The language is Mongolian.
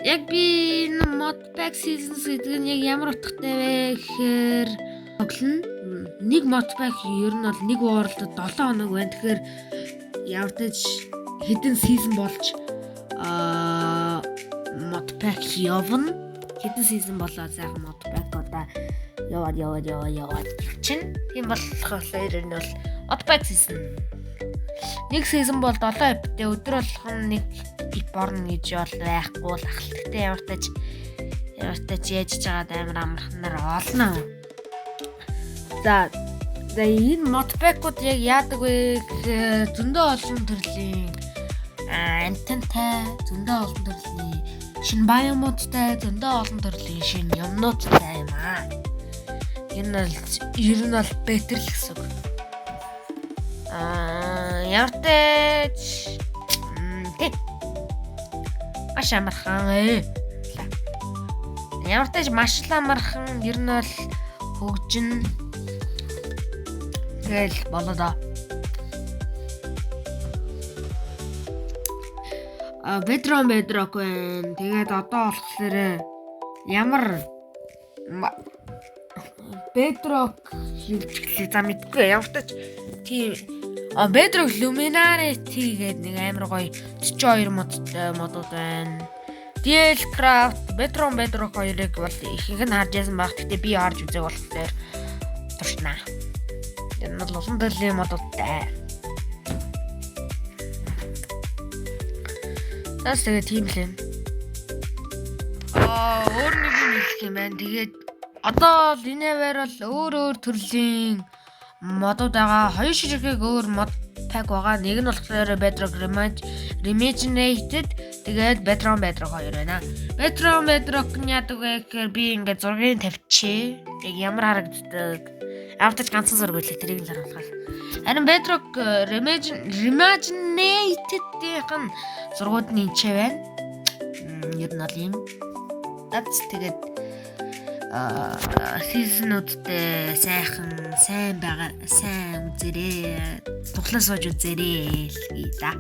Яг би энэ modpack seasons гэдэг нь яг ямар утгатай вэ гэхээр тоглоно. Нэг modpack ер нь бол нэг world-д 7 хоног байна. Тэгэхээр ямар ч хэдэн season болж modpack явна. Хэдэн season болоо сайхан modpack одоо яваад яваад яваад яваад чинь. Тийм болохоор ер нь бол modpack season. Нэг season бол 7 ep-тэй, өдөр болгон нэг ep орно гэж бол байхгүй л ахал. Гэхдээ ямар ч яаж жагаад амар амархнаар олно. За, энэ modpack-ууд яг яадаг вэ гэхээр зөндөө олон төрлийн антентай, зөндөө олон төрлийн шинэ biome-уудтай, зөндөө олон төрлийн шинэ юмнуудтай юм аа. Энэ бол ер нь бол better л гэсэн үг. Ямар ч тий. Маш амархан ээ. Ямар ч маш л амархан, ер нь бол хөгжин тэгэл болоо доо. Bedrock Bedrock байна. Тэгээд одоо болохоор ямар Bedrock хэлчихлээ. За, мэдгүй. Ямар ч тийм Bedrock Luminarity гэдэг нэг амар гоё 42 mod-той mod-ууд байна. DL Craft, Bedrock Bedrock хоёрыг бол ихэнх нь харж ясан баг. Гэтэ би харж үзег болохоор туршнаа. Энэ бол улан төрлийн mod-уудтай. Тас тэгээ тийм л юм. Өөр нэг юм хэлэх юм байна. Тэгээд одоо л энэ хаваар бол өөр өөр төрлийн mod-ууд байгаа. Хоёр ширхэг өөр mod pack байгаа. Нэг нь болохоор Bedrock Reimagined, тэгээд Bedrock Bedrock хоёр байна. Bedrock Bedrock нь яадаг вэ гэхээр би ингээд зургийг тавьчихээ. Яг ямар харагддаг. Автаж ганцхан зураг байлаа, тэрийг л харуулах. Харин Bedrock Reimagined-ийн зургууд нь энэ ч байна. Ер нь бол ийм. Дац тэгээд season-уудтай сайхан сайн байгаа, сайн үзээрэй. Тухлаа сууж үзээрэй л гээ да.